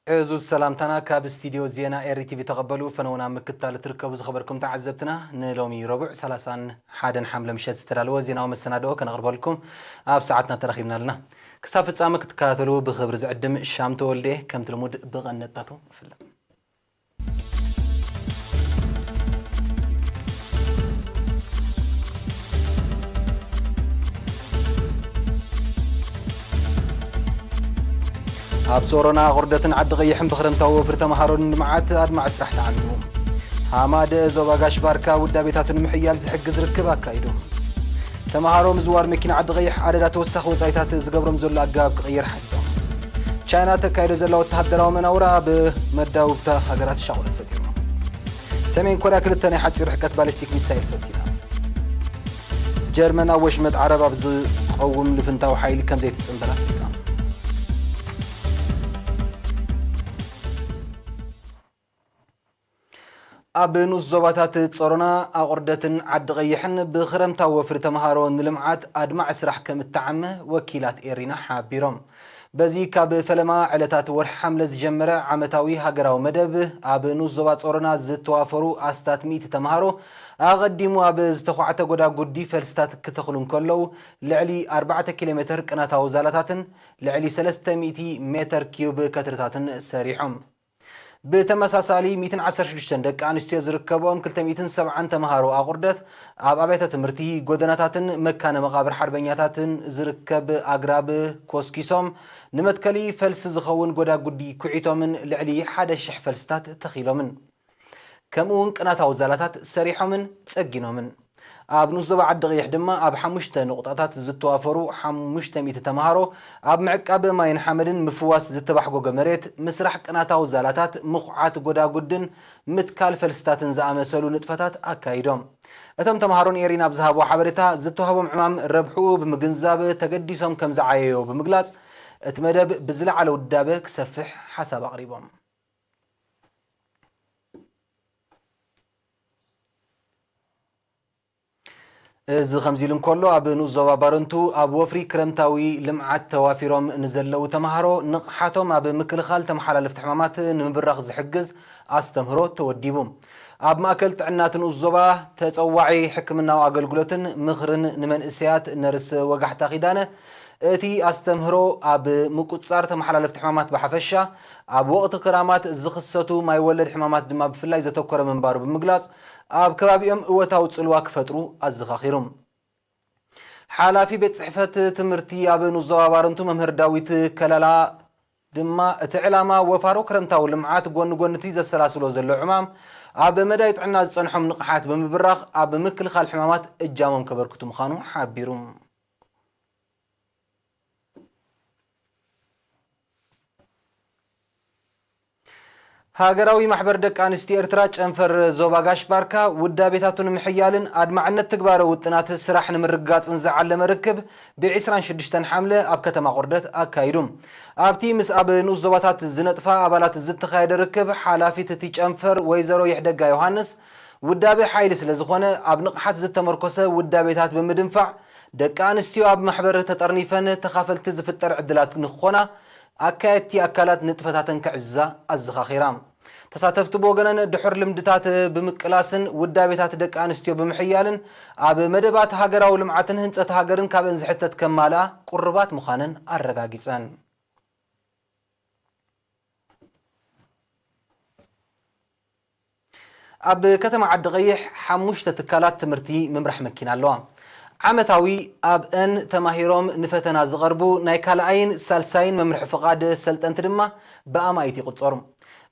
ዕዙዝ ሰላምታና ካብ ስቱዲዮ ዜና ኤሪ ቲቪ ተቐበሉ። ፈነውና ምክትታል እትርከቡ ዝኸበርኩም ተዓዘብትና፣ ንሎሚ ረቡዕ ሰላሳን ሓደን ሓምለ ምሸት ዝተዳለወ ዜናዊ መሰናድኦ ከነቕርበልኩም ኣብ ሰዓትና ተረኺብና ኣለና። ክሳብ ፍጻመ ክትከታተሉ ብኽብሪ ዝዕድም ሻም ተወልደ፣ ከምቲ ልሙድ ብቐነጣቱ ንፍለም። ኣብ ጾሮና ኣቑርደትን ዓዲ ቀይሕን ብኽረምታዊ ወፍሪ ተምሃሮ ንልምዓት ኣድማዒ ስራሕ ተዓሚሙ። ሃማደ ዞባ ጋሽ ባርካ ውዳቤታቱ ንምሕያል ዝሕግዝ ርክብ ኣካይዱ። ተምሃሮ ምዝዋር መኪና ዓዲ ቀይሕ ኣደዳ ተወሳኺ ወጻኢታት ዝገብሮም ዘሎ ኣገባብ ክቕየር ሓቲቶም። ቻይና ተካይዶ ዘላ ወተሃደራዊ መናውራ ኣብ መዳውብታ ሃገራት ሻቑለት ፈጢሩ። ሰሜን ኮርያ ክልተ ናይ ሓጺር ርሕቀት ባሊስቲክ ሚሳይል ፈቲና። ጀርመን ኣብ ወሽመጥ ዓረብ ኣብ ዝቐውም ልፍንታዊ ሓይሊ ከም ዘይትጽንበር ኣፍሊጣ። ኣብ ንኡስ ዞባታት ጾሮና፣ ኣቑርደትን ዓዲ ቀይሕን ብኽረምታዊ ወፍሪ ተምሃሮ ንልምዓት ኣድማዒ ስራሕ ከም እተዓመ ወኪላት ኤሪና ሓቢሮም። በዚ ካብ ፈለማ ዕለታት ወርሒ ሓምለ ዝጀመረ ዓመታዊ ሃገራዊ መደብ፣ ኣብ ንኡስ ዞባ ጾሮና ዝተዋፈሩ ኣስታት ሚእቲ ተምሃሮ ኣቐዲሙ ኣብ ዝተዃዕተ ጎዳጉዲ ፈልስታት ክተኽሉ እንከለዉ፣ ልዕሊ ኣርባዕተ ኪሎ ሜተር ቅናታዊ ዛላታትን ልዕሊ ሰለስተ ሚእቲ ሜተር ኪዩብ ከትርታትን ሰሪሖም። ብተመሳሳሊ፣ ሚእትን ዓሰርተ ሽዱሽተን ደቂ ኣንስትዮ ዝርከብኦም ክልተ ሚእትን ሰብዓን ተምሃሮ ኣቑርደት ኣብ ኣብያተ ትምህርቲ፣ ጎደናታትን መካነ መቓብር ሓርበኛታትን ዝርከብ ኣግራብ ኮስኪሶም፣ ንመትከሊ ፈልሲ ዝኸውን ጎዳጉዲ ኩዒቶምን ልዕሊ ሓደ ሽሕ ፈልስታት ተኺሎምን። ከምኡ እውን ቅናታዊ ዛላታት ሰሪሖምን ጸጊኖምን። ኣብ ንኡስ ዞባ ዓዲ ቀይሕ ድማ ኣብ ሓሙሽተ ንቑጣታት ዝተዋፈሩ ሓሙሽተ ሚእቲ ተምሃሮ ኣብ ምዕቃብ ማይን ሓመድን ምፍዋስ ዝተባሕጎገ መሬት፣ ምስራሕ ቅናታዊ ዛላታት፣ ምኹዓት ጎዳጉድን ምትካል ፈልስታትን ዝኣመሰሉ ንጥፈታት ኣካይዶም። እቶም ተምሃሮ ንኤሪና ኣብ ዝሃብዎ ሓበሬታ፣ ዝተዋህቦም ዕማም ረብሕኡ ብምግንዛብ ተገዲሶም ከም ዝዓየዮ ብምግላጽ፣ እቲ መደብ ብዝለዓለ ውዳበ ክሰፍሕ ሓሳብ ኣቕሪቦም። እዚ ከምዚ ኢሉ እንከሎ፣ ኣብ ንኡስ ዞባ ባረንቱ ኣብ ወፍሪ ክረምታዊ ልምዓት ተዋፊሮም ንዘለዉ ተምሃሮ ንቕሓቶም ኣብ ምክልኻል ተመሓላለፍቲ ሕማማት ንምብራኽ ዝሕግዝ ኣስተምህሮ ተወዲቡ። ኣብ ማእከል ጥዕና እቲ ንኡስ ዞባ፣ ተጸዋዒ ሕክምናዊ ኣገልግሎትን ምኽርን ንመንእሰያት ነርስ ወጋሕታ ኪዳነ፣ እቲ ኣስተምህሮ ኣብ ምቁጽጻር ተመሓላለፍቲ ሕማማት ብሓፈሻ፣ ኣብ ወቕቲ ክራማት ዝኽሰቱ ማይ ወለድ ሕማማት ድማ ብፍላይ ዘተኮረ ምንባሩ ብምግላጽ፣ ኣብ ከባቢኦም እወታዊ ጽልዋ ክፈጥሩ ኣዘኻኺሩ። ሓላፊ ቤት ጽሕፈት ትምህርቲ ኣብ ንኡስ ዞባ ባረንቱ መምህር ዳዊት ከላላ ድማ፣ እቲ ዕላማ ወፋሮ ክረምታዊ ልምዓት ጎኒ ጎኒ እቲ ዘሰላስሎ ዘሎ ዕማም፣ ኣብ መዳይ ጥዕና ዝጸንሖም ንቕሓት ብምብራኽ ኣብ ምክልኻል ሕማማት እጃሞም ከበርክቱ ምዃኑ ሓቢሩ። ሃገራዊ ማሕበር ደቂ ኣንስትዮ ኤርትራ ጨንፈር ዞባ ጋሽ ባርካ፣ ውዳቤታቱ ንምሕያልን ኣድማዕነት ትግባረ ውጥናት ስራሕ ንምርግጋጽን ዝዓለመ ርክብ፣ ብ ዕስራን ሽዱሽተን ሓምለ ኣብ ከተማ ቁርደት ኣካይዱ። ኣብቲ ምስ ኣብ ንኡስ ዞባታት ዝነጥፋ ኣባላት ዝተኻየደ ርክብ፣ ሓላፊት እቲ ጨንፈር ወይዘሮ ይሕደጋ ዮሃንስ፣ ውዳቤ ሓይሊ ስለ ዝኾነ፣ ኣብ ንቕሓት ዝተመርኮሰ ውዳቤታት ብምድንፋዕ፣ ደቂ ኣንስትዮ ኣብ ማሕበር ተጠርኒፈን ተኻፈልቲ ዝፍጠር ዕድላት ንክኾና፣ ኣካየድቲ ኣካላት ንጥፈታተን ክዕዝዛ ኣዘኻኺራ። ተሳተፍቲ ብወገነን፣ ድሑር ልምድታት ብምቅላስን ውዳቤታት ደቂ ኣንስትዮ ብምሕያልን፣ ኣብ መደባት ሃገራዊ ልምዓትን ህንጸት ሃገርን ካብአን ዝሕተት ከማልኣ ቁርባት ምዃነን ኣረጋጊጸን። ኣብ ከተማ ዓዲ ቀይሕ ሓሙሽተ ትካላት ትምህርቲ ምምራሕ መኪና ኣለዋ። ዓመታዊ ኣብአን ተማሂሮም ንፈተና ዝቐርቡ ናይ ካልኣይን ሳልሳይን መምርሒ ፍቓድ ሰልጠንቲ ድማ ብኣማኢት ይቑጸሩ።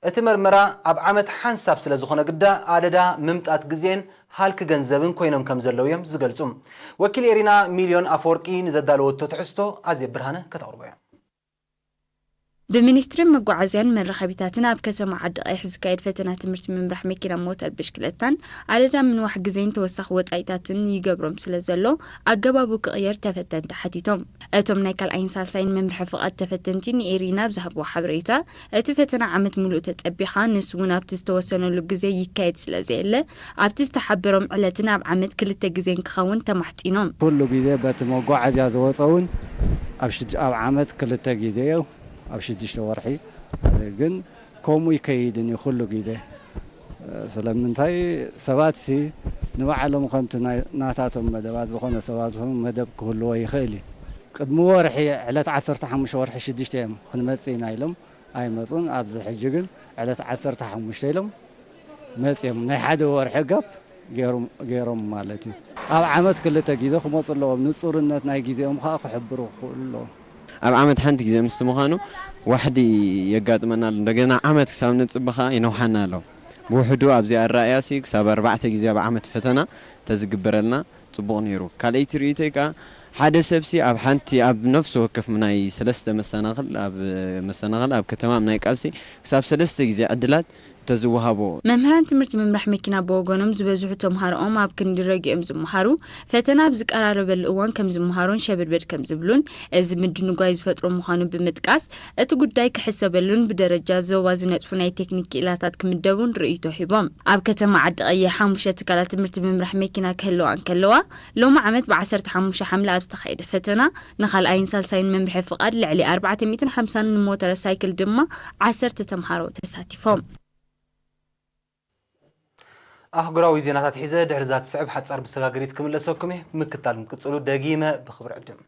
እቲ መርመራ ኣብ ዓመት ሓንሳብ ስለ ዝኾነ ግዳ፣ ኣደዳ ምምጣት ግዜን ሃልኪ ገንዘብን ኮይኖም ከም ዘለዉ እዮም ዝገልጹ። ወኪል ኤሪና ሚልዮን ኣፈወርቂ ንዘዳለወቶ ትሕዝቶ ኣዜብ ብርሃነ ከተቕርቦ እያ። ብሚኒስትሪ መጓዓዝያን መራኸቢታትን ኣብ ከተማ ዓዲ ቀይሕ ዝካየድ ፈተና ትምህርቲ ምምራሕ መኪና፣ ሞተር ብሽክለታን ኣደዳ ምንዋሕ ግዜን ተወሳኺ ወጻኢታትን ይገብሮም ስለ ዘሎ፣ ኣገባቡ ክቕየር ተፈተንቲ ሓቲቶም። እቶም ናይ ካልኣይን ሳልሳይን መምርሒ ፍቓድ ተፈተንቲ ንኤሪና ኣብ ዝሃብዎ ሓበሬታ፣ እቲ ፈተና ዓመት ምሉእ ተጸቢኻ፣ ንሱ እውን ኣብቲ ዝተወሰነሉ ግዜ ይካየድ ስለ ዘየለ፣ ኣብቲ ዝተሓበሮም ዕለትን ኣብ ዓመት ክልተ ግዜን ክኸውን ተማሕጺኖም። ኩሉ ግዜ በቲ መጓዓዝያ ዝወፀ እውን ኣብ ሽድ-፣ ኣብ ዓመት ክልተ ግዜ እዩ፣ ኣብ ሽዱሽተ ወርሒ። ግን ከምኡ ይከይድን እዩ ኩሉ ግዜ። ስለምንታይ? ሰባት ሲ ንባዕሎም ከምቲ ናይ-፣ ናታቶም መደባት፣ ዝኾነ ሰባቶም መደብ ክህልዎ ይኽእል እዩ። ቅድሚ ወርሒ፣ ዕለት ዓሰርተ ሓሙሽተ ወርሒ ሽዱሽተ እዮም ክንመጽእ ኢና ኢሎም ኣይመጹን። ኣብዚ ሕጂ ግን ዕለት ዓሰርተ ሓሙሽተ ኢሎም መጽዮም፣ ናይ ሓደ ወርሒ ጋፕ ገይሮም፣ ገይሮም ማለት እዩ። ኣብ ዓመት ክልተ ግዜ ክመጹ ኣለዎም። ንጹርነት ናይ ግዜኦም ከዓ ክሕብሩ ክኽእሉ ኣለዎም። ኣብ ዓመት ሓንቲ ግዜ ምስቲ ምዃኑ ዋሕዲ የጋጥመና ኣሎ። እንደገና ዓመት ክሳብ ንጽበ ከዓ ይነውሓና ኣሎ። ብውሕዱ ኣብዚ ኣረኣእያ ሲ ክሳብ ኣርባዕተ ግዜ ኣብ ዓመት ፈተና ተዝግበረልና ጽቡቕ ነይሩ። ካልኣይቲ ርእይቶይ ከዓ ሓደ ሰብሲ ኣብ ሓንቲ፣ ኣብ ነፍሲ ወከፍ ናይ ሰለስተ መሰናኽል፣ ኣብ መሰናኽል፣ ኣብ ከተማ ናይ ቃልሲ ክሳብ ሰለስተ ግዜ ዕድላት ተዝወሃቦ። መምህራን ትምህርቲ ምምራሕ መኪና ብወገኖም፣ ዝበዝሑ ተምሃሮኦም ኣብ ክንዲ ረጊኦም ዝመሃሩ፣ ፈተና ኣብ ዝቀራረበሉ እዋን ከም ዝመሃሩን ሸብድበድ ከም ዝብሉን፣ እዚ ምድንጓይ ዝፈጥሮ ምዃኑ ብምጥቃስ፣ እቲ ጉዳይ ክሕሰበሉን ብደረጃ ዞባ ዝነጥፉ ናይ ቴክኒክ ክኢላታት ክምደቡን ርእይቶ ሂቦም። ኣብ ከተማ ዓዲ ቀይሕ ሓሙሽተ ትካላት ትምህርቲ ምምራሕ መኪና ክህልዋ እንከለዋ፣ ሎሚ ዓመት ብዓሰርተ ሓሙሽተ ሓምለ ኣብ ዝተኻየደ ፈተና፣ ንኻልኣይን ሳልሳይን መምርሒ ፍቓድ ልዕሊ ኣርባዕተ ሚእትን ሓምሳን፣ ንሞተር ሳይክል ድማ ዓሰርተ ተምሃሮ ተሳቲፎም። ኣህጉራዊ ዜናታት ሒዘ ድሕሪ እዛ ትስዕብ ሓጻር መሰጋገሪት ክምለሰኩም እየ። ምክታል ምቅጽሉ ደጊመ ብኽብሪ ዕድም።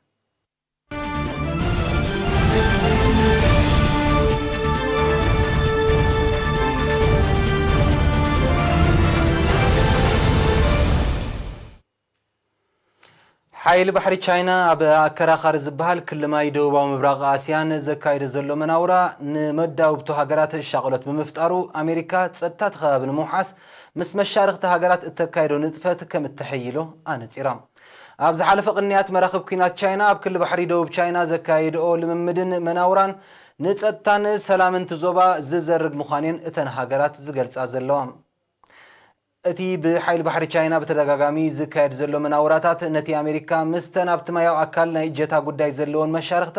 ሓይሊ ባሕሪ ቻይና ኣብ ኣከራኻሪ ዝበሃል ክልማይ ደቡባዊ ምብራቕ ኣስያን ዘካይዶ ዘሎ መናውራ ንመዳውብቱ ሃገራት ሻቕሎት ብምፍጣሩ፣ ኣሜሪካ ጸጥታ እቲ ከባቢ ንምውሓስ ምስ መሻርኽቲ ሃገራት እተካይዶ ንጥፈት ከም እተሐይሎ ኣነጺራ። ኣብ ዝሓለፈ ቅንያት፣ መራኽብ ኲናት ቻይና ኣብ ክሊ ባሕሪ ደቡብ ቻይና ዘካየድኦ ልምምድን መናውራን ንጸጥታን ሰላምን እቲ ዞባ ዝዘርግ ምዃኑ'የን እተን ሃገራት ዝገልጻ ዘለዋ። እቲ ብሓይሊ ባሕሪ ቻይና ብተደጋጋሚ ዝካየድ ዘሎ መናውራታት፣ ነቲ ኣሜሪካ ምስተን ኣብቲ ማያዊ ኣካል ናይ እጀታ ጉዳይ ዘለወን መሻርኽታ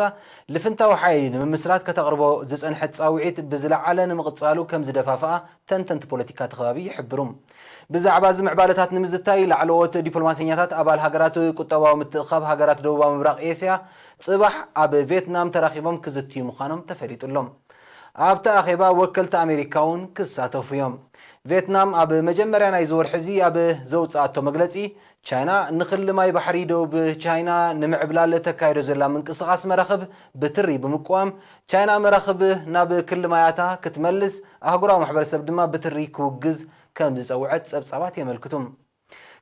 ልፍንታዊ ሓይሊ ንምምስራት ከተቕርቦ ዝጸንሐት ጻውዒት ብዝለዓለ ንምቕጻሉ ከም ዝደፋፍኣ ተንተንቲ ፖለቲካ እቲ ከባቢ ይሕብሩ። ብዛዕባ እዚ ምዕባለታት ንምዝታይ፣ ላዕለዎት ዲፕሎማሰኛታት ኣባል ሃገራት ቁጠባዊ ምትእኽኻብ ሃገራት ደቡባዊ ምብራቕ ኤስያ ጽባሕ ኣብ ቬትናም ተራኺቦም ክዝትዩ ምዃኖም ተፈሊጡ ኣሎ። ኣብቲ ኣኼባ ወከልቲ ኣሜሪካ እውን ክሳተፉ እዮም። ቬትናም ኣብ መጀመርያ ናይዚ ወርሒ እዚ ኣብ ዘውጽኣቶ መግለጺ፣ ቻይና ንክሊ ማይ ባሕሪ ደቡብ ቻይና ንምዕብላል ተካይዶ ዘላ ምንቅስቓስ መራኽብ ብትሪ ብምቅዋም፣ ቻይና መራኽብ ናብ ክሊ ማያታ ክትመልስ፣ ኣህጉራዊ ማሕበረሰብ ድማ ብትሪ ክውግዝ ከም ዝጸውዐት ጸብጻባት የመልክቱ።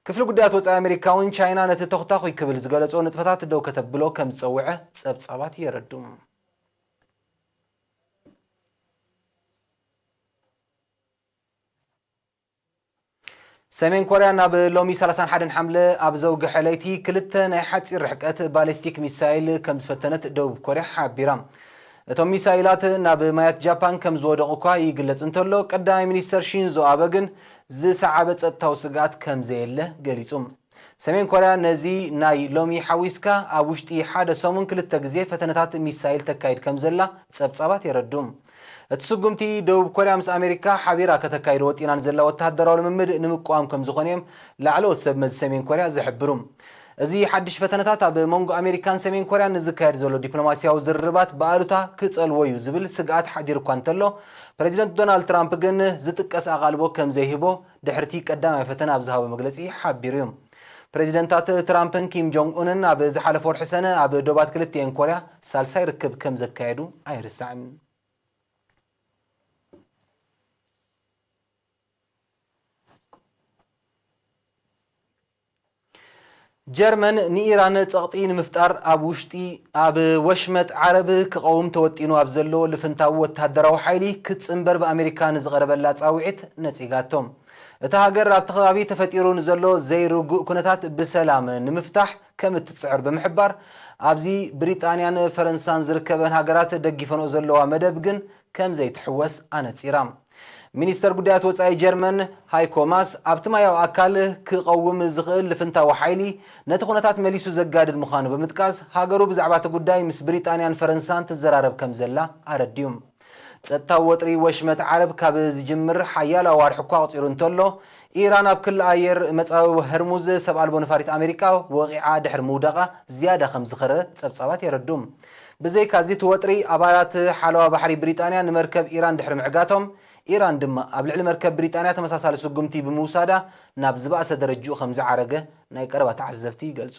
ክፍሊ ጉዳያት ወጻኢ ኣሜሪካ እውን ቻይና ነቲ ተኹታኹይ ክብል ዝገለጾ ንጥፈታት ደው ከተብሎ ከም ዝጸውዐ ጸብጻባት የረድኡ። ሰሜን ኮርያ ናብ ሎሚ ሰላሳን ሓደን ሓምለ ኣብ ዘውግሐ ለይቲ ክልተ ናይ ሓጺር ርሕቀት ባሊስቲክ ሚሳይል ከም ዝፈተነት ደቡብ ኮርያ ሓቢራ። እቶም ሚሳይላት ናብ ማያት ጃፓን ከም ዝወደቑ እኳ ይግለጽ እንተሎ፣ ቀዳማይ ሚኒስተር ሺንዞ ኣበ ግን ዝሰዓበ ጸጥታዊ ስግኣት ከም ዘየለ ገሊጹ። ሰሜን ኮርያ ነዚ ናይ ሎሚ ሓዊስካ ኣብ ውሽጢ ሓደ ሰሙን ክልተ ግዜ ፈተነታት ሚሳይል ተካይድ ከም ዘላ ጸብጻባት የረድኡ። እቲ ስጉምቲ፣ ደቡብ ኮርያ ምስ ኣሜሪካ ሓቢራ ከተካይዶ ወጢናን ዘላ ወተሃደራዊ ልምምድ ንምቅዋም ከም ዝኾነ እዮም ላዕለዎት ሰብ መዚ ሰሜን ኮርያ ዝሕብሩ። እዚ ሓድሽ ፈተነታት ኣብ መንጎ ኣሜሪካን ሰሜን ኮርያን ንዝካየድ ዘሎ ዲፕሎማስያዊ ዝርርባት ብኣሉታ ክጸልዎ እዩ ዝብል ስግኣት ሓዲሩ እኳ እንተሎ፣ ፕረዚደንት ዶናልድ ትራምፕ ግን ዝጥቀስ ኣቓልቦ ከም ዘይህቦ ድሕሪቲ ቀዳማይ ፈተነ ኣብ ዝሃቦ መግለጺ ሓቢሩ እዩ። ፕረዚደንታት ትራምፕን ኪም ጆንግ ኡንን ኣብ ዝሓለፈ ወርሒ ሰነ ኣብ ዶባት ክልቲኤን ኮርያ ሳልሳይ ርክብ ከም ዘካየዱ ኣይርሳዕን። ጀርመን ንኢራን ጸቕጢ ንምፍጣር ኣብ ውሽጢ፣ ኣብ ወሽመጥ ዓረብ ክቐውም ተወጢኑ ኣብ ዘሎ ልፍንታዊ ወተሃደራዊ ሓይሊ ክትጽንበር ብኣሜሪካ ንዝቐረበላ ጻውዒት ነጺጋቶ። እታ ሃገር ኣብቲ ከባቢ ተፈጢሩ ንዘሎ ዘይርጉእ ኩነታት ብሰላም ንምፍታሕ ከም እትጽዕር ብምሕባር፣ ኣብዚ ብሪጣንያን ፈረንሳን ዝርከበን ሃገራት ደጊፈንኦ ዘለዋ መደብ ግን ከም ዘይትሕወስ ኣነጺራ። ሚኒስተር ጉዳያት ወጻኢ ጀርመን ሃይኮ ማስ፣ ኣብቲ ማያዊ ኣካል ክቐውም ዝኽእል ልፍንታዊ ሓይሊ ነቲ ኩነታት መሊሱ ዘጋድድ ምዃኑ ብምጥቃስ፣ ሃገሩ ብዛዕባ እቲ ጉዳይ ምስ ብሪጣንያን ፈረንሳን ትዘራረብ ከም ዘላ ኣረድዩ። ጸጥታዊ ወጥሪ ወሽመጥ ዓረብ ካብ ዝጅምር ሓያሎ ኣዋርሕ እኳ ኣቑጺሩ እንተሎ፣ ኢራን ኣብ ክሊ ኣየር መጻብቦ ሆርሙዝ ሰብ ኣልቦ ነፋሪት ኣሜሪካ ወቒዓ ድሕሪ ምውዳቓ ዝያዳ ከም ዝኸረ ጸብጻባት የረዱ። ብዘይካዚ እቲ ወጥሪ፣ ኣባላት ሓለዋ ባሕሪ ብሪጣንያ ንመርከብ ኢራን ድሕሪ ምዕጋቶም፣ ኢራን ድማ ኣብ ልዕሊ መርከብ ብሪጣንያ ተመሳሳሊ ስጉምቲ ብምውሳዳ ናብ ዝበኣሰ ደረጅኡ ከም ዝዓረገ ናይ ቀረባ ተዓዘብቲ ይገልጹ።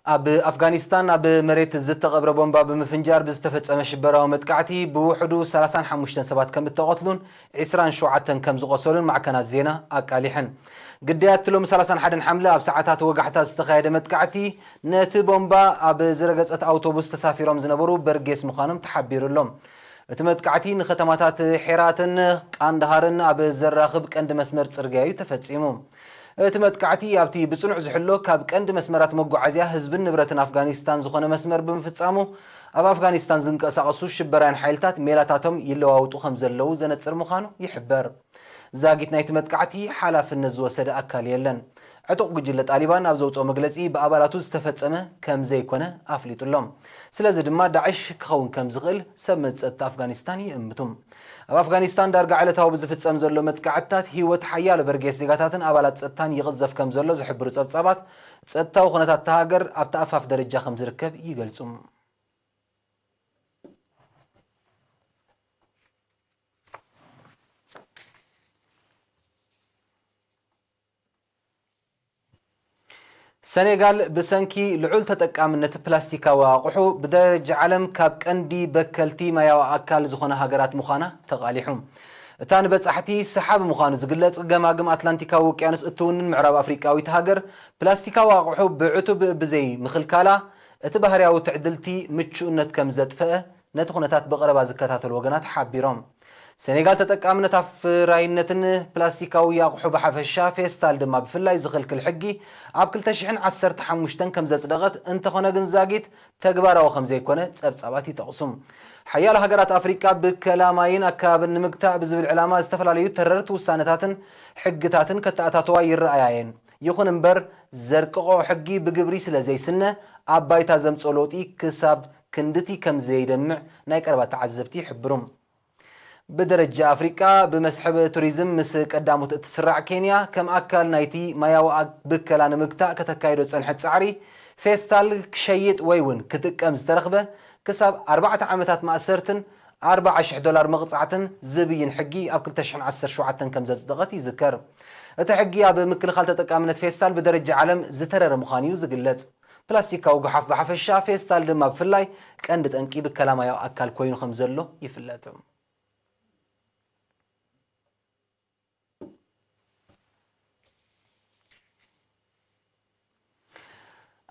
ኣብ ኣፍጋኒስታን ኣብ መሬት ዝተቐብረ ቦምባ ብምፍንጃር ብዝተፈጸመ ሽበራዊ መጥቃዕቲ ብውሕዱ ሰላሳን ሓሙሽተን ሰባት ከም እተቐትሉን ዒስራን ሸውዓተን ከም ዝቖሰሉን ማዕከናት ዜና ኣቃሊሐን። ግዳያት ሎሚ ሰላሳን ሓደን ሓምለ ኣብ ሰዓታት ወጋሕታ ዝተኻየደ መጥቃዕቲ፣ ነቲ ቦምባ ኣብ ዝረገጸት ኣውቶቡስ ተሳፊሮም ዝነበሩ በርጌስ ምዃኖም ተሓቢሩ ኣሎ። እቲ መጥቃዕቲ ንከተማታት ሄራትን ቃንዳሃርን ኣብ ዘራኽብ ቀንዲ መስመር ጽርግያ እዩ ተፈጺሙ። እቲ መጥቃዕቲ ኣብቲ ብጽኑዕ ዝሕሎ ካብ ቀንዲ መስመራት መጓዓዝያ ህዝብን ንብረትን ኣፍጋኒስታን ዝኾነ መስመር ብምፍጻሙ፣ ኣብ ኣፍጋኒስታን ዝንቀሳቐሱ ሽበራውያን ሓይልታት ሜላታቶም ይለዋውጡ ከም ዘለዉ ዘነጽር ምዃኑ ይሕበር። ዛጊት ናይቲ መጥቃዕቲ ሓላፍነት ዝወሰደ ኣካል የለን። ዕጡቕ ጉጅለ ጣሊባን ኣብ ዘውጽኦ መግለጺ፣ ብኣባላቱ ዝተፈጸመ ከም ዘይኮነ ኣፍሊጡ ኣሎ። ስለዚ ድማ ዳዕሽ ክኸውን ከም ዝኽእል ሰብ መዚ ጸጥታ ኣፍጋኒስታን ይእምቱ። ኣብ ኣፍጋኒስታን ዳርጋ ዕለታዊ ብዝፍጸም ዘሎ መጥቃዕትታት ህይወት ሓያሎ በርጌስ ዜጋታትን ኣባላት ጸጥታን ይቕዘፍ ከም ዘሎ ዝሕብሩ ጸብጻባት፣ ጸጥታዊ ኩነታት እታ ሃገር ኣብቲ ኣፋፍ ደረጃ ከም ዝርከብ ይገልጹ። ሰኔጋል ብሰንኪ ልዑል ተጠቃምነት ፕላስቲካዊ ኣቑሑ፣ ብደረጃ ዓለም ካብ ቀንዲ በከልቲ ማያዊ ኣካል ዝኾነ ሃገራት ምዃና ተቓሊሑ። እታ ንበጻሕቲ ሰሓቢ ምዃኑ ዝግለጽ ገማግም ኣትላንቲካዊ ውቅያኖስ እትውንን ምዕራብ ኣፍሪቃዊት ሃገር፣ ፕላስቲካዊ ኣቑሑ ብዕቱብ ብዘይ ምኽልካላ፣ እቲ ባህርያዊ ትዕድልቲ ምቹእነት ከም ዘጥፈአ ነቲ ኩነታት ብቐረባ ዝከታተሉ ወገናት ሓቢሮም። ሰኔጋል ተጠቃምነት ኣፍራይነትን ፕላስቲካዊ ኣቑሑ ብሓፈሻ፣ ፌስታል ድማ ብፍላይ ዝኽልክል ሕጊ ኣብ ክልተ ሽሕን ዓሰርተ ሓሙሽተን ከም ዘጽደቐት፣ እንተኾነ ግን ዛጊት ተግባራዊ ከም ዘይኮነ ጸብጻባት ይጠቕሱ። ሓያሎ ሃገራት ኣፍሪቃ ብከላ ማይን ኣከባብን ንምግታእ ብዝብል ዕላማ ዝተፈላለዩ ተረርቲ ውሳነታትን ሕግታትን ከተኣታተዋ ይረኣያ እየን። ይኹን እምበር፣ ዘርቅቖ ሕጊ ብግብሪ ስለ ዘይስነ፣ ኣብ ባይታ ዘምጽኦ ለውጢ ክሳብ ክንድቲ ከም ዘይደምዕ ናይ ቀረባ ተዓዘብቲ ይሕብሩ። ብደረጃ ኣፍሪቃ፣ ብመስሕብ ቱሪዝም ምስ ቀዳሞት እትስራዕ ኬንያ፣ ከም ኣካል ናይቲ ማያዊ ኣግ-፣ ብከላ ንምግታእ ከተካይዶ ዝጸንሐት ጻዕሪ፣ ፌስታል ክሸይጥ ወይ እውን ክጥቀም ዝተረኽበ፣ ክሳብ ኣርባዕተ ዓመታት ማእሰርትን ኣርባዓ ሽሕ ዶላር መቕጻዕትን ዝብይን ሕጊ ኣብ ክልተ ሽሕን ዓሰርተ ሸውዓተን ከም ዘጽደቐት ይዝከር። እቲ ሕጊ ኣብ ምክልኻል ተጠቃምነት ፌስታል ብደረጃ ዓለም ዝተረረ ምዃኑ እዩ ዝግለጽ። ፕላስቲካዊ ጓሓፍ ብሓፈሻ፣ ፌስታል ድማ ብፍላይ ቀንዲ ጠንቂ ብከላ ማያዊ ኣካል ኮይኑ ከም ዘሎ ይፍለጥ።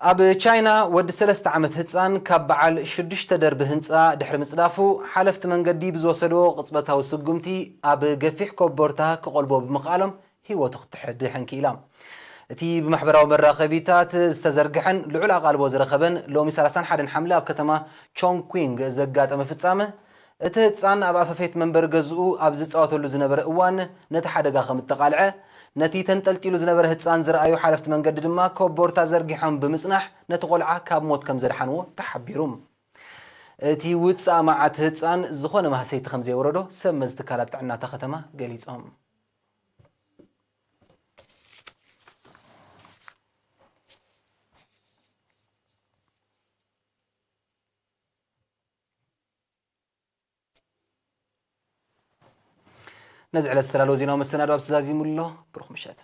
ኣብ ቻይና ወዲ ሰለስተ ዓመት ህጻን ካብ በዓል ሽዱሽተ ደርቢ ህንጻ ድሕሪ ምጽዳፉ፣ ሓለፍቲ መንገዲ ብዝወሰድዎ ቅጽበታዊ ስጉምቲ ኣብ ገፊሕ ኮቦርታ ክቖልቦ ብምኽኣሎም ህይወቱ ክትድሕን ክኢላ። እቲ ብማሕበራዊ መራኸቢታት ዝተዘርግሐን ልዑል ኣቓልቦ ዝረኸበን ሎሚ ሰላሳን ሓደን ሓምለ ኣብ ከተማ ቾንግኩንግ ዘጋጠመ ፍጻመ፣ እቲ ህጻን ኣብ ኣፈፌት መንበሪ ገዝኡ ኣብ ዝጻወተሉ ዝነበረ እዋን ነቲ ሓደጋ ከም እተቓልዐ፣ ነቲ ተንጠልጢሉ ዝነበረ ህጻን ዝረኣዩ ሓለፍቲ መንገዲ ድማ ኮቦርታ ዘርጊሖም ብምጽናሕ ነቲ ቆልዓ ካብ ሞት ከም ዘድሓንዎ ተሓቢሩ። እቲ ውጻእ መዓት ህጻን ዝኾነ ማህሰይቲ ከም ዘይወረዶ ሰብ መዚ ትካላት ጥዕና እታ ከተማ ገሊጾም። ነዚ ዕለት ዝተዳለወ ዜናዊ መሰናዶ ኣብዚ ተዛዚሙ ኣሎ። ብሩኽ ምሸት።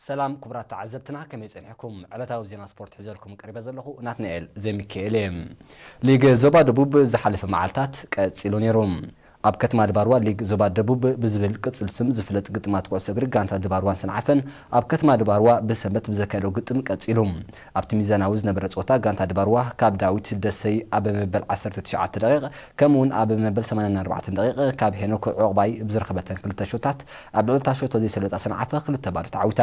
ሰላም ክቡራት ተዓዘብትና፣ ከመይ ጸኒሕኩም? ዕለታዊ ዜና ስፖርት ሒዘልኩም ቀሪበ ዘለኹ ናትናኤል ዘሚካኤል እየ። ሊግ ዞባ ደቡብ ዝሓለፈ መዓልታት ቀጺሉ ነይሩ። ኣብ ከተማ ድባርዋ ሊግ ዞባ ደቡብ ብዝብል ቅጽል ስም ዝፍለጥ ግጥማት ኩዕሶ እግሪ ጋንታ ድባርዋን ሰንዓፈን ኣብ ከተማ ድባርዋ ብሰንበት ብዘካየዶ ግጥም ቀጺሉ። ኣብቲ ሚዛናዊ ዝነበረ ጸወታ ጋንታ ድባርዋ ካብ ዳዊት ደሰይ ኣብ መበል ዓሰርተ ትሽዓተ ደቂቕ ከምኡውን ኣብ መበል ሰማንያን ኣርባዕተን ደቂቕ ካብ ሄኖክ ዑቕባይ ብዝረኸበተን ክልተ ሾታት ኣብ ልዕሊ እታ ሸቶ ዘይሰለጣ ሰንዓፈ ክልተ ባዶ ተዓዊታ።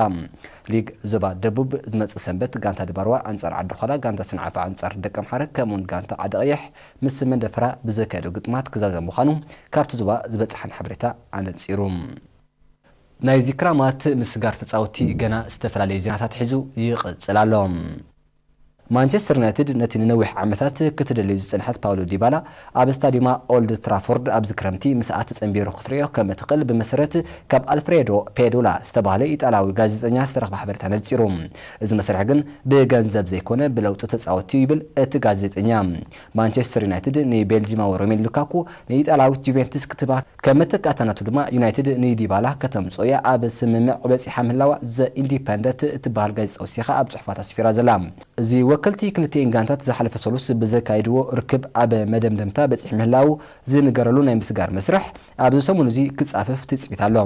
ሊግ ዞባ ደቡብ ዝመጽእ ሰንበት ጋንታ ድባርዋ ኣንጻር ዓዲ ዃላ፣ ጋንታ ሰንዓፈ ኣንጻር ደቀምሓረ ከምኡውን ጋንታ ዓዲ ቀይሕ ምስ መንደፈራ ብዘካየዶ ግጥማት ክዛዘም ምዃኑ ካብቲ ዞባ ዝበጽሓን ሓበሬታ ኣነጺሩ። ናይዚ ክራማት ምስጋር ተጻወቲ ገና ዝተፈላለየ ዜናታት ሒዙ ይቕጽል ኣሎ። ማንቸስተር ዩናይትድ ነቲ ንነዊሕ ዓመታት ክትደልዩ ዝጸንሐት ፓውሎ ዲባላ ኣብ ስታዲማ ኦልድ ትራፎርድ ኣብዚ ክረምቲ ምስኣ ተጸንቢሩ ክትርእዮ ከም እትኽእል ብመሰረት ካብ ኣልፍሬዶ ፔዱላ ዝተባህለ ኢጣልያዊ ጋዜጠኛ ዝተረኽበ ሓበሬታ ነጺሩ። እዚ መስርሕ ግን ብገንዘብ ዘይኮነ ብለውጢ ተጻወቲ እዩ ይብል እቲ ጋዜጠኛ። ማንቸስተር ዩናይትድ ንቤልጂማዊ ሮሜሉ ሉካኩ ንኢጣልያዊት ጁቬንቱስ ክትባ ከም መተካእታ ናቱ ድማ ዩናይትድ ንዲባላ ከተምጽኦ እያ ኣብ ስምምዕ በጺሓ ምህላዋ ዘ ኢንዲፐንደንት እትበሃል ጋዜጣ ወሲኻ ኣብ ጽሑፋት ኣስፊራ ዘላ። እዚ ወከልቲ ክልቲኤን ጋንታት ዝሓለፈ ሰሉስ ብዘካየድዎ ርክብ ኣብ መደምደምታ በጺሑ ምህላዉ ዝንገረሉ ናይ ምስጋር መስርሕ ኣብዚ ሰሙን እዚ ክጻፈፍ ትጽቢት ኣሎ።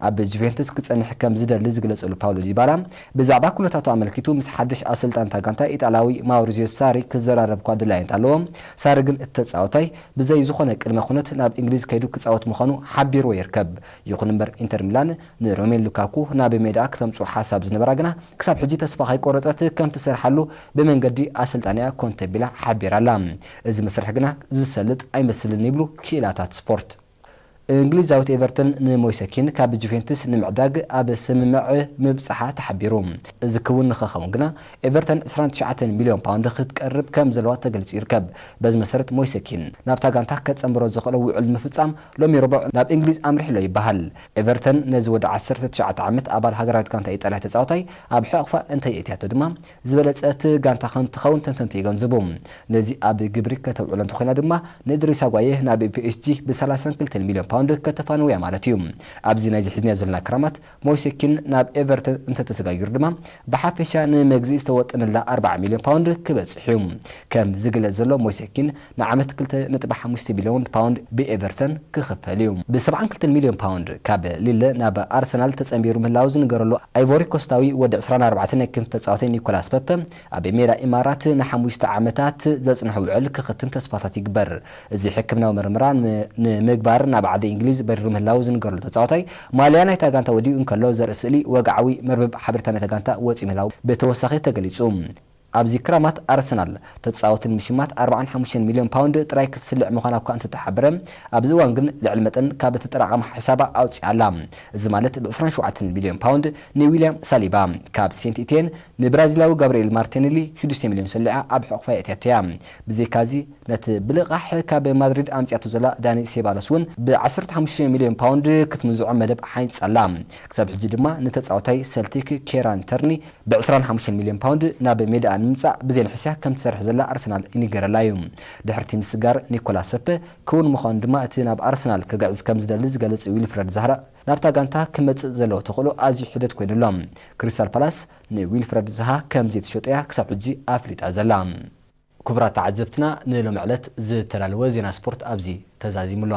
ኣብ ጁቬንቱስ ክጸንሕ ከም ዝደሊ ዝግለጸሉ ፓውሎ ዲባላ ብዛዕባ ኩነታቱ ኣመልኪቱ ምስ ሓድሽ ኣሰልጣንታ ጋንታ ኢጣልያዊ ማውሪዚዮ ሳሪ ክዘራረብ እኳ ድላየ እንተሃለዎ፣ ሳሪ ግን እቲ ተጻዋታይ ብዘይ ዝኾነ ቅድመ ኩነት ናብ እንግሊዝ ከይዱ ክጻወት ምዃኑ ሓቢርዎ ይርከብ። ይኹን እምበር ኢንተር ሚላን ንሮሜሉ ሉካኩ ናብ ሜዳ ክተምጽኦ ሓሳብ ዝነበራ ግና ክሳብ ሕጂ ተስፋ ከይቆረጸት ከም ትሰርሓሉ ብመንገዲ ኣሰልጣኒኣ ኮንተ ቢላ ሓቢራ ኣላ። እዚ መስርሕ ግና ዝሰልጥ ኣይመስልን ይብሉ ክኢላታት ስፖርት። እንግሊዛዊት ኤቨርተን ንሞይሰ ኪን ካብ ጁቬንቱስ ንምዕዳግ ኣብ ስምምዕ ምብጻሓ ተሓቢሩ። እዚ ክውን ንኽኸውን ግና ኤቨርተን ዕስራን ትሽዓተን ሚልዮን ፓውንድ ክትቀርብ ከም ዘለዋ ተገሊጹ ይርከብ። በዚ መሰረት ሞይሰ ኪን ናብታ ጋንታ ከጸንብሮ ዝኽእሎ ውዕል ንምፍጻም ሎሚ ረቡዕ ናብ እንግሊዝ ኣምሪሑ ኣሎ ይበሃል። ኤቨርተን ነዚ ወዲ ዓሰርተ ትሽዓተ ዓመት ኣባል ሃገራዊት ጋንታ ኢጣልያ ተጻዋታይ ኣብ ሕቕፋ እንተየእትያቶ ድማ ዝበለጸት ጋንታ ከም ትኸውን ተንተንቲ ይገንዝቡ። ነዚ ኣብ ግብሪ ከተውዕሎ እንተኾይና ድማ ንእድሪሳ ጓየ ናብ ፒ ኤስ ጂ ብ ሰላሳን ክልተን ሚልዮን ፓውንድ ከተፋንውያ ማለት እዩ። ኣብዚ ናይዚ ሒዝናዮ ዘለና ክራማት ሞይሰ ኪን ናብ ኤቨርተን እንተተሰጋጊሩ ድማ ብሓፈሻ ንመግዝኢ ዝተወጠነላ ኣርባዓ ሚልዮን ፓውንድ ክበጽሕ እዩ። ከም ዝግለጽ ዘሎ ሞይሰ ኪን ንዓመት ክልተ ነጥቢ ሓሙሽተ ቢልዮን ፓውንድ ብኤቨርተን ክኽፈል እዩ። ብ ሰብዓን ክልተን ሚልዮን ፓውንድ ካብ ሊለ ናብ ኣርሰናል ተጸንቢሩ ምህላው ዝንገረሉ ኣይቮሪ ኮስታዊ ወዲ ዕስራን ኣርባዕተን ናይ ክንፍ ተጻዋታይ ኒኮላስ ፐፐ ኣብ ሜዳ ኢማራት ንሓሙሽተ ዓመታት ዘጽንሖ ውዕል ክኽትም ተስፋታት ይግበር። እዚ ሕክምናዊ ምርመራ ን-፣ ንምግባር ናብ ዓዲ እንግሊዝ በሪሩ ምህላው ዝንገረሉ ተጻዋታይ ማልያ ናይታ ጋንታ ወዲኡ እንከሎ ዘርኢ ስእሊ ወግዓዊ መርበብ ሓበሬታ ናይታ ጋንታ ወጺኡ ምህላው ብተወሳኺ ተገሊጹ። ኣብዚ ክራማት ኣርሰናል ተጻወቲ ንምሽማት ኣርባዓን ሓሙሽተን ሚልዮን ፓውንድ ጥራይ ክትስልዕ ምዃና እኳ እንተተሓበረ፣ ኣብዚ እዋን ግን ልዕሊ መጠን ካብ እተጠራቐማ ሕሳባ ኣውጺኣ ኣላ። እዚ ማለት ብ ዕስራን ሸውዓተን ሚልዮን ፓውንድ ንዊልያም ሳሊባ ካብ ሴንት ኢትየን፣ ንብራዚላዊ ጋብርኤል ማርቲኔሊ ሽዱሽተ ሚልዮን ሰሊዓ ኣብ ሕቑፋ የእትያቶ እያ። ብዘይካዚ ነቲ ብልቓሕ ካብ ማድሪድ ኣምጺኣቶ ዘላ ዳኒ ሴባሎስ እውን ብ ዓሰርተ ሓሙሽተ ሚልዮን ፓውንድ ክትምንዝዖ መደብ ሓንጺጻ ኣላ። ክሳብ ሕጂ ድማ ንተጻዋታይ ሰልቲክ ኬራን ተርኒ ብ ዕስራን ሓሙሽተን ሚልዮን ፓውንድ ናብ ሜዳኣ ንምምጻእ ብዘይ ንሕስያ ከም ትሰርሕ ዘላ ኣርሰናል ይንገረላ እዩ። ድሕሪ እቲ ምስጋር ኒኮላስ ፐፐ ክውን ምዃኑ ድማ እቲ ናብ ኣርሰናል ክግዕዝ ከም ዝደሊ ዝገልጽ ዊልፍረድ ዛሃ ናብታ ጋንታ ክመጽእ ዘለዎ ተኽእሎ ኣዝዩ ሕደት ኮይኑ ኣሎ። ክሪስታል ፓላስ ንዊልፍረድ ዛሃ ከም ዘይትሸጦ እያ ክሳብ ሕጂ ኣፍሊጣ ዘላ። ክቡራት ተዓዘብትና ንሎሚ ዕለት ዝተዳለወ ዜና ስፖርት ኣብዚ ተዛዚሙ ኣሎ።